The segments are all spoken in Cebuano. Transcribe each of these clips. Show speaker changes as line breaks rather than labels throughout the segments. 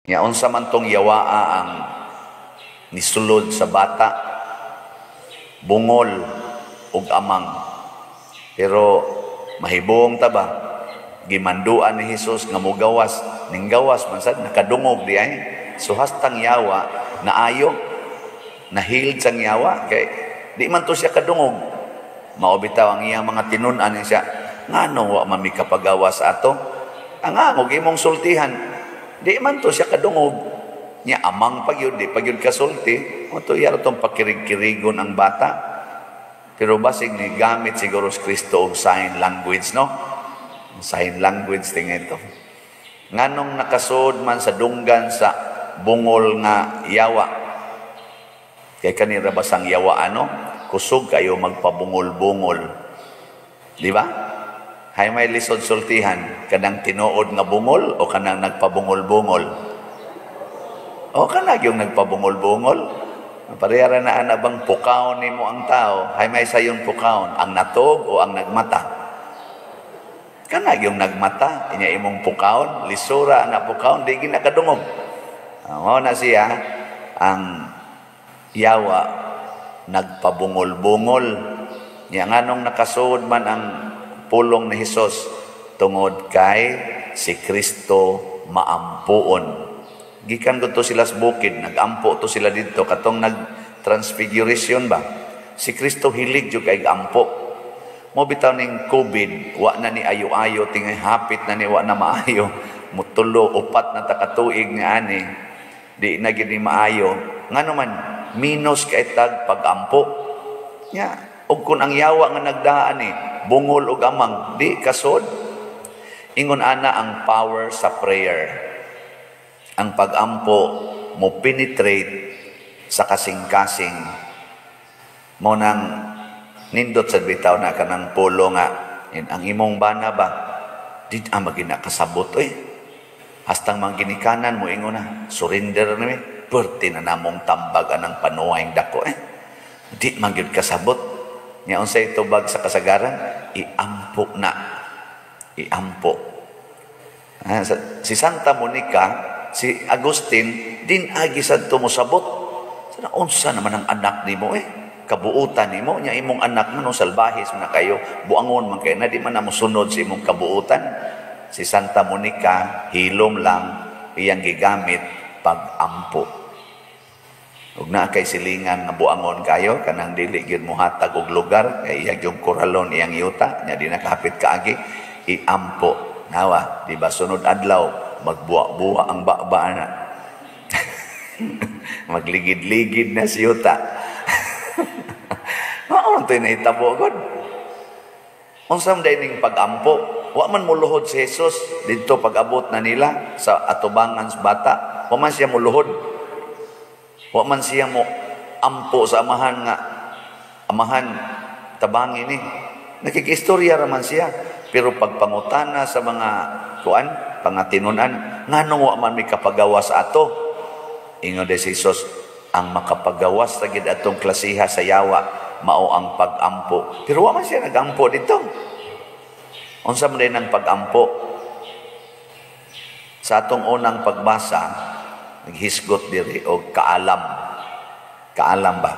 Nya unsa man tong yawaa ang nisulod sa bata, bungol ug amang. Pero mahibong ta ba? Gimanduan ni Hesus nga mogawas, ning gawas man sad, nakadungog di ay. So hastang yawa naayo, nahiled sang yawa kay di man to siya kadungog. Mao bitaw ang iyang mga tinun-an siya, ngano wa man mi kapagawas ato? Ang angog imong sultihan, di man to siya kadungog. Nya amang pagyud, di pagyud kasulti. Mo to iya tong pakirig-kirigon ang bata. Pero basig ni gamit siguro si Kristo og sign language, no? Sign language tinga ito. Nganong nakasud man sa dunggan sa bungol nga yawa? Kay kanira basang yawa ano? Kusog kayo magpabungol-bungol. Di ba? Hay may lisod sultihan, kanang tinuod nga bungol o kanang nagpabungol-bungol? O kanang yung nagpabungol-bungol? Parehara na ana bang pukaon nimo ang tao, hay may sayon pukaon, ang natog o ang nagmata? Kanag yung nagmata, inya imong pukaon, lisura na pukaon, di ginakadungog. Mao na siya, ang yawa nagpabungol-bungol. Nya nganong nakasuod man ang pulong ni Hesus? Tungod kay si Kristo maampuon. Gikan ko to sila sa bukid, nagampo to sila didto katong nag-transfiguration ba? Si Kristo hilig jud kay ampo. Mo bitaw ning COVID, wa na ni ayo-ayo, tingay hapit na ni wa na maayo. Mutulo, upat na takatuig nga ani, di na gid ni maayo. Ngano man, minus kay tag pagampo. Nya, ug kun ang yawa nga nagdaan ni bungol og amang, di kasod. Ingon ana ang power sa prayer. Ang pagampo mo penetrate sa kasing-kasing. Mo nang nindot sa bitaw na kanang pulo nga ang imong bana ba di ang magina kasabot oy. Hastang mga ginikanan mo ingon na surrender na mi, perti na namong tambag anang panuway dako eh. Di man gyud kasabot. Nya unsay tubag sa kasagaran? Iampo na. Iampo. Si Santa Monica, si Agustin, din agi sad to mosabot. Sana unsa naman ang anak nimo eh? Kabuutan nimo nya imong anak man salbahis man na kayo, buangon man kayo na di man na mosunod sa imong kabuutan. Si Santa Monica hilom lang iyang gigamit pag-ampo. Ug naa kay silingan nga buangon kayo kanang dili gyud mohatag og lugar kay iya gyud koralon iyang yuta nya di nakahapit kaagi, iampo. Nawa, di ba sunod adlaw magbuwa-buwa ang baba na. Magligid-ligid na si yuta. Mao man to'y nahitabo god. Unsa man ning pag-ampo? Wa man muluhod si Jesus didto pag-abot na nila sa atubangan sa bata. Wa man siya muluhod. Wa man siya mo ampo sa amahan nga amahan tabangi ni. Nakikistorya ra man siya. Pero pagpangutana sa mga kuan, pangatinunan, nganong wa man mi kapagawas ato? Ingon si Jesus, ang makapagawas sa gid atong klasiha sa yawa mao ang pag-ampo. Pero wa man siya nagampo dito. Unsa man din ang pag-ampo? Sa atong unang pagbasa, naghisgot diri og kaalam. Kaalam ba?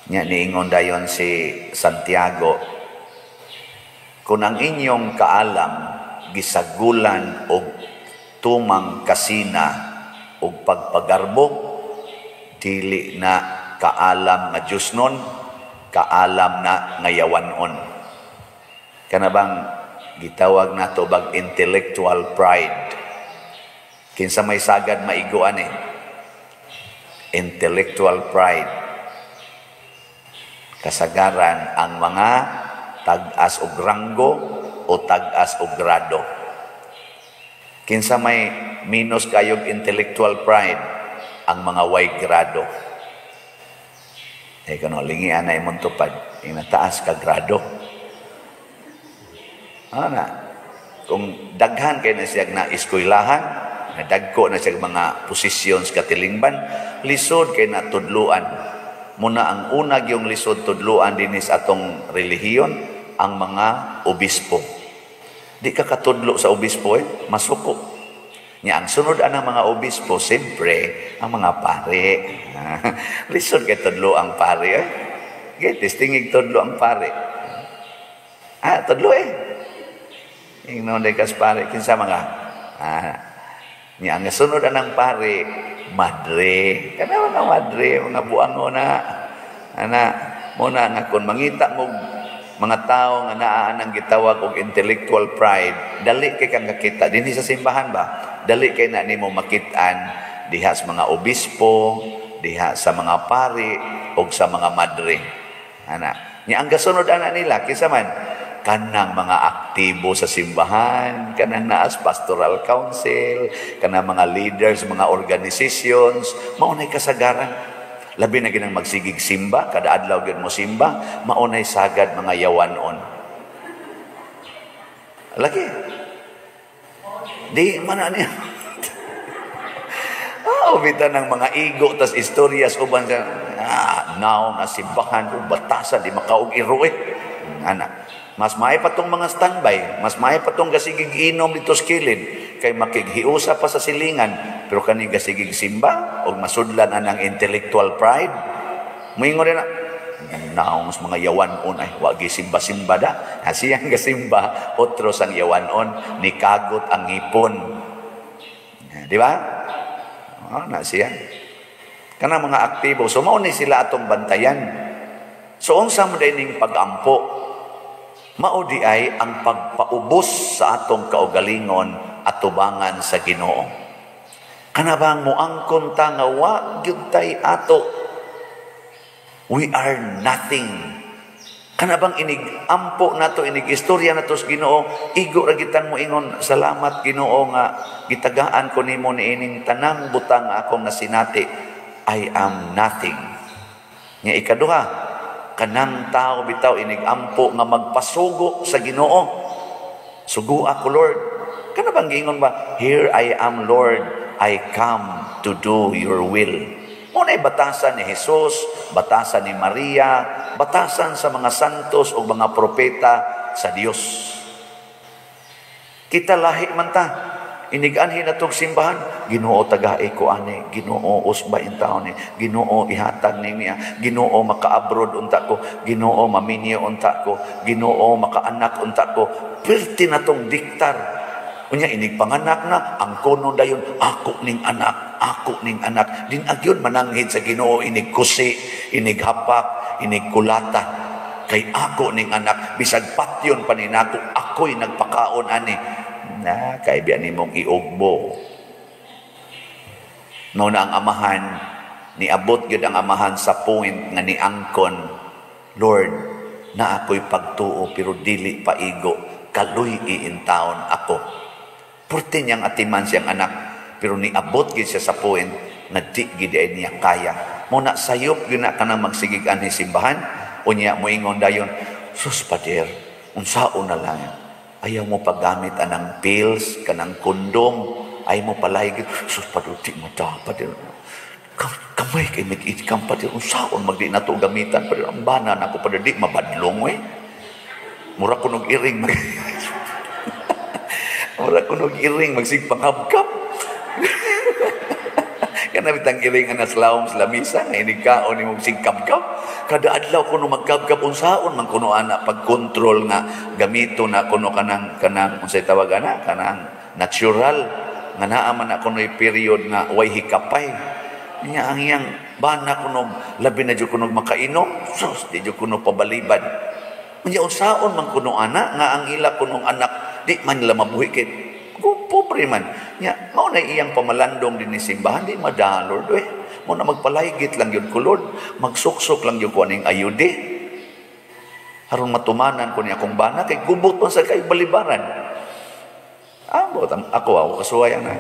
Nya niingon dayon si Santiago, kung ang inyong kaalam gisagulan og tumang kasina og pagpagarbo, dili na kaalam nga Diyos nun, kaalam na ngayawanon. Kana bang gitawag nato bag intellectual pride? Kinsa may sagad maiguan eh? Intellectual pride. Kasagaran ang mga tag-as og ranggo o tag-as og grado. Kinsa may minus kayog intellectual pride? Ang mga way grado. Eh kano lingian na imong tupad, inataas ka grado. Ano na? Kung daghan kay na siya na eskwelahan, nadagko na siya mga posisyon sa katilingban, lisod kay na tudluan. Muna ang unag yung lisod tudluan dinis atong relihiyon, ang mga obispo. Di ka katudlo sa obispo eh, masuko. Nya ang sunod anang mga obispo, siyempre, ang mga pare. Lisod kay tudlo ang pare eh. Gitis tingig tudlo ang pare. Ah, tudlo eh. Ingnon day kas pare kinsa mga nya ang sunod anang pare, madre. Kana mga madre, mga buango na. Ana, mo na nga kung mangita mo mga tao nga naa nang gitawag og intellectual pride, dali kay kang kakita dinhi sa simbahan ba? Dali kay na nimo makit-an diha sa mga obispo, diha sa mga pari og sa mga madre. Ana. Nya ang gasunod ana nila kinsa man? Kanang mga aktibo sa simbahan, kanang naas pastoral council, kanang mga leaders, mga organizations, mao nay kasagaran. Labi na ginang magsigig simba, kada adlaw gyud mo simba, mao nay sagad mga yawanon. Lagi. Di man na niya. Ah, bita ng mga igo tas istoryas uban sa now na simbahan ug batasan di makaog iro eh. Ana. Mas may pa tong mga standby, mas may pa tong gasigig inom dito sa kilid, kay makighiusa pa sa silingan, pero kani gasigig simba og masudlan anang intellectual pride. Moingon na naong mga yawanon ay wa simba-simba da. Asiyang gasimba otro sang yawanon ni kagot ang ngipon. Di ba? Oh, na siya. Kanang mga aktibo. So mao ni sila atong bantayan. So unsa mo ning pag-ampo? Mao di ay ang pagpaubos sa atong kaugalingon at tubangan sa Ginoo. Kana bang moangkon ta nga wa gyud tay ato? We are nothing. Kana bang inig ampo nato, inig istorya nato sa Ginoo, igo ra gitang moingon, salamat Ginoo nga gitagaan ko nimo niining tanang butang nga akong nasinati. I am nothing. Nga ikaduha, kanang tao bitaw inig ampo nga magpasugo sa Ginoo. Sugo ako, Lord. Kana bang giingon ba, "Here I am, Lord, I come to do your will"? Muna batasan ni Jesus, batasan ni Maria, batasan sa mga santos o mga propeta sa Dios. Kita lahi man ta. Inig-anhi na tong simbahan, "Ginoo, tagai ko ani, Ginoo, usba in taon ni, Ginoo, ihatag ni niya, Ginoo, maka-abroad unta ko, Ginoo, maminyo unta ko, Ginoo, makaanak unta ko." Perti na tong diktar. Unya inig panganak na, ang kono dayon, "Ako ning anak, ako ning anak." Din agyon mananghid sa Ginoo inig kusi, inig hapak, inig kulata. Kay ako ning anak, bisag patyon pa ni nako, ako'y nagpakaon ani. Na, kay biya nimong iugbo. No na ang amahan, niabot gyud ang amahan sa point nga niangkon, "Lord, na ako'y pagtuo pero dili paigo, kaluy iintawon ako." Purti niyang atiman siyang anak, pero niabot gyud siya sa point nga di gyud ay niya kaya. Muna sayop gyud na kanang magsigig anhi simbahan, unya moingon dayon, "Sus pader, unsaon na lang. Ayaw mo paggamit anang pills, kanang kondom, ayaw mo palay, sus pader, di mo dapat. Kamay kay mag-ikam pader, unsaon magdi na to gamitan pader, ang bana nako pader, di mabadlong eh. Mura ko nog iring mag Mura ko nog iring magsig pangabkab." Kana bitang iring anas lawom sa lamisa nga inig kaon nimo sig kabkab. Kada adlaw kuno magkabkab, unsaon man kuno ana pag-control nga gamito na kuno kanang unsay tawag ana, kanang natural nga naa man na kuno'y period nga way hikapay. Nya ang iyang bana kuno labi na jud kuno makainom, sus di jud kuno pabalibad. Unya unsaon man kuno ana nga ang ila kunong anak di man nila mabuhi kay kung pobre man. Nya, mao na iyang pamalandong din ni simbahan, "Di madala, Lord, eh. Mo na magpalaygit lang yun ko, Lord. Magsuksok lang yun ko aning ayude. Aron matumanan ko ni akong bana, kay gubot man sa kay balibaran." Ambot, ako kasuway na.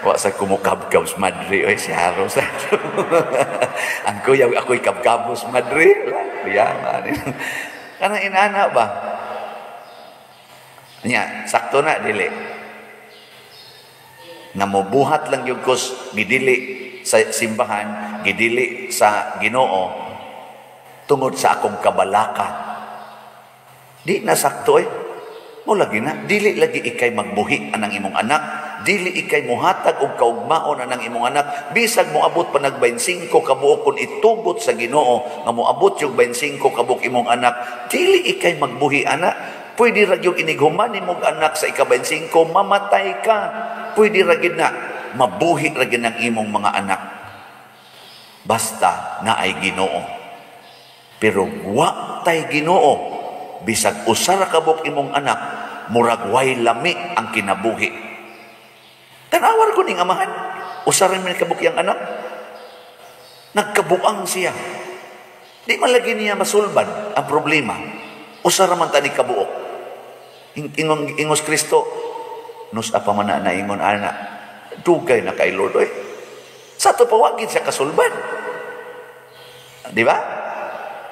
Wa sa kumukabkab sa madre, oy, si Haro sa. Ang kuya, ako'y kabkabos madre. Kuya, kanang inana ba? Nya, sakto na, dili. Nga mobuhat lang yung kus, gidili sa simbahan, gidili sa Ginoo, tungod sa akong kabalaka. Di na sakto eh. Mo lagi na, dili lagi ikay magbuhi anang imong anak, Dili ikay muhatag og kaugmaon anang imong anak bisag moabot pa nag 25 ka buok. Kun itugot sa Ginoo nga moabot yung 25 ka buok imong anak, dili ikay magbuhi ana. Pwede ra gyud inighuman nimong anak sa ika-25, mamatay ka. Pwede ra gyud na mabuhi ra gyud ang imong mga anak basta naay Ginoo. Pero wa tay Ginoo, bisag usa ra ka buok imong anak, murag way lami ang kinabuhi. Tanawar ko ning amahan, usa ra man kabuok iyang anak. Nagkabuang siya. Di man lagi niya masulbad ang problema. Usa ra man tani kabuok. Ingong ingos Kristo, nus-a pa man na naingon ana, dugay na kay Lord oy. Sa ato pa wa gid siya kasulbad. Di ba?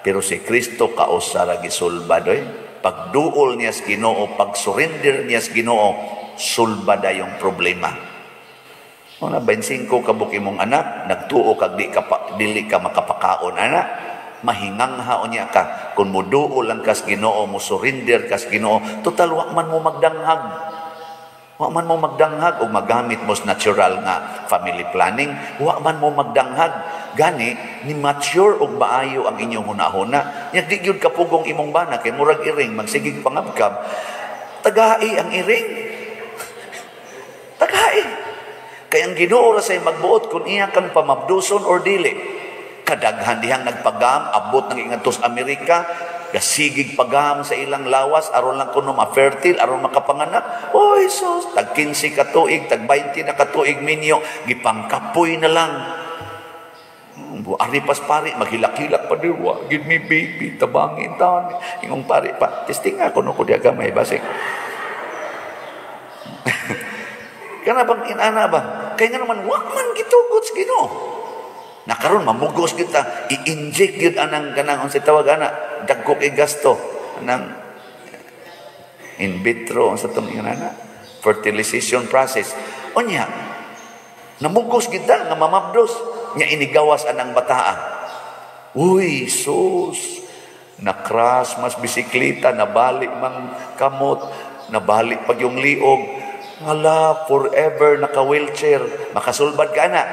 Pero si Kristo kausa ra gisulbad oy. Pagduol niya sa Ginoo, pag surrender niya sa Ginoo, sulbad yung problema. Una, 25 kabuok imong anak, nagtuo kag di ka pa, dili ka makapakaon ana, mahingangha unya ka. Kung muduol lang kas Ginoo, mo surrender kas Ginoo, total wa man mo magdanghag. Wa man mo magdanghag og magamit mo sa natural nga family planning, wa man mo magdanghag. Gani ni mature og maayo ang inyong hunahuna. Nya di gyud kapugong imong bana kay murag iring magsigig pangabkab. Tagai ang iring. Tagai. Kay ang Ginoo ra say magbuot kung iya kang pamabduson or dili. Kadaghan dihang nagpagam, abot ng ingadto sa Amerika, gasigig pagam sa ilang lawas aron lang kuno ma-fertile, aron makapanganak. Oy sus, tag 15 ka tuig, tag 20 na ka tuig minyo, gipangkapoy na lang. Ari pas pari, maghilak-hilak pa di, wa, give me baby, tabangin taon. Ingong pari pa, testing nga kuno ko di gamay basig. Kana bang inana ba? Kaya nga naman, wa man gitugot sa Ginoo. Nakaron mamugos kita, i-inject gyud anang kanang unsay tawag ana, dagko kay gasto anang in vitro sa tong inana fertilization process. Unya, namugos kita nga mamabdos nya inigawas anang bataa. Uy, sus, na-crash mas bisikleta, nabalik mang kamot, nabalik pag yung liog. Hala, forever naka-wheelchair. Makasulbad ka na.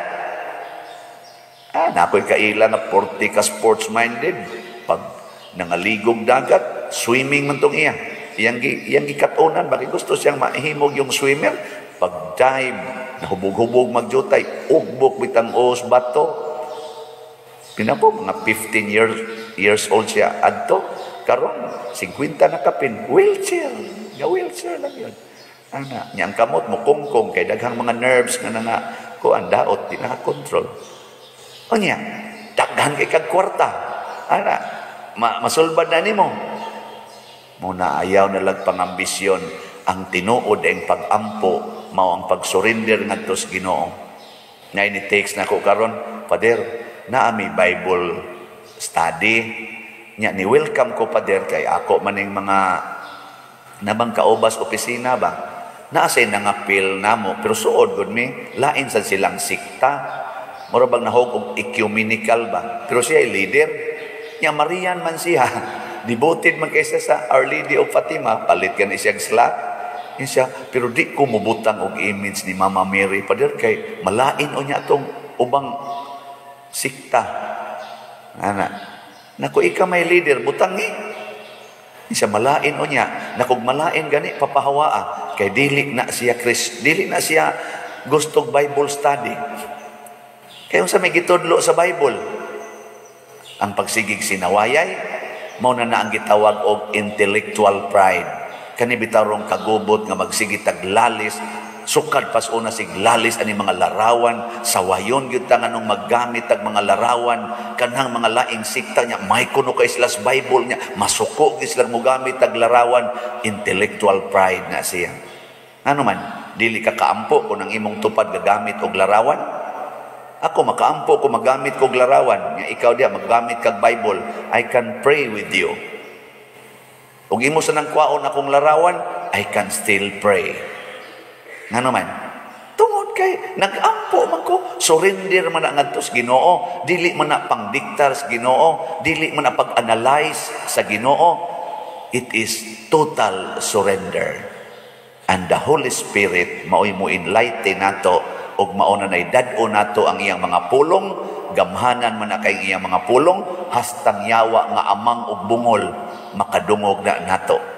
Ah, nakoy kaila nga 40 ka sports-minded. Pag nangaligog dagat, swimming man tong iya. Iyang gikatunan, bakit gusto siyang mahimog yung swimmer? Pag dive, nahubog-hubog magjutay, ugbok bitang os bato. Pinapo, mga 15 years old siya adto. Karon 50 na kapin, wheelchair. Nga wheelchair lang yun. Ana, niyang kamot mo kungkong kay daghang mga nerves nga nga kuan daot di nakakontrol. Unya, daghan kay kag kwarta. Ana, masulbad na nimo. Muna ayaw na lang pangambisyon. Ang tinuod ang pag-ampo, mao ang pag-surrender ngadto sa Ginoo. Ngay ni text na ko karon, "Pader, naa mi Bible study." Nya ni welcome ko, Pader, kay ako maning mga nabang kaobas opisina ba. Naa say nangapil namo pero suod gud mi, lain sad silang sikta. Mura bang nahog og ecumenical ba? Pero siya ay leader. Nya Marian man siya. Devoted man kaysa sa Our Lady of Fatima, palit ka ni siyang slack. Yun siya, pero di ko mubutang og image ni Mama Mary, Pader, kay malain o niya atong ubang sikta. Ana. Nako, ika may leader, butang ni. Siya malain o niya. Nakog malain gani, papahawaa. Kay dili na siya Chris, dili na siya gustog Bible study. Kaya unsa may gitudlo sa Bible? Ang pagsigig sinawayay, mao na na ang gitawag og intellectual pride. Kani bitarong kagubot nga magsige taglalis, sukad pas una sig lalis ani mga larawan, sawayon gyud ta nganong maggamit tag mga larawan, kanang mga laing sikta niya, may kuno kay sila sa Bible niya, masuko gyud sila mogamit tag larawan, intellectual pride na siya. Ano man, dili ka kaampo kung ang imong tupad gagamit og larawan? Ako makaampo ko magamit kog larawan, nga ikaw diya maggamit kag Bible, I can pray with you. Ug imo sa nang kwaon akong larawan, I can still pray. Ngano man? Tungod kay nag-ampo man ko, surrender man na ngadto sa Ginoo, dili man na pangdiktar sa Ginoo, dili man na pag-analyze sa Ginoo. It is total surrender. And the Holy Spirit mao'y mo enlighten nato ug mao na nay dad-o nato ang iyang mga pulong, gamhanan man na kay iyang mga pulong, hastang yawa nga amang og bungol makadungog na nato.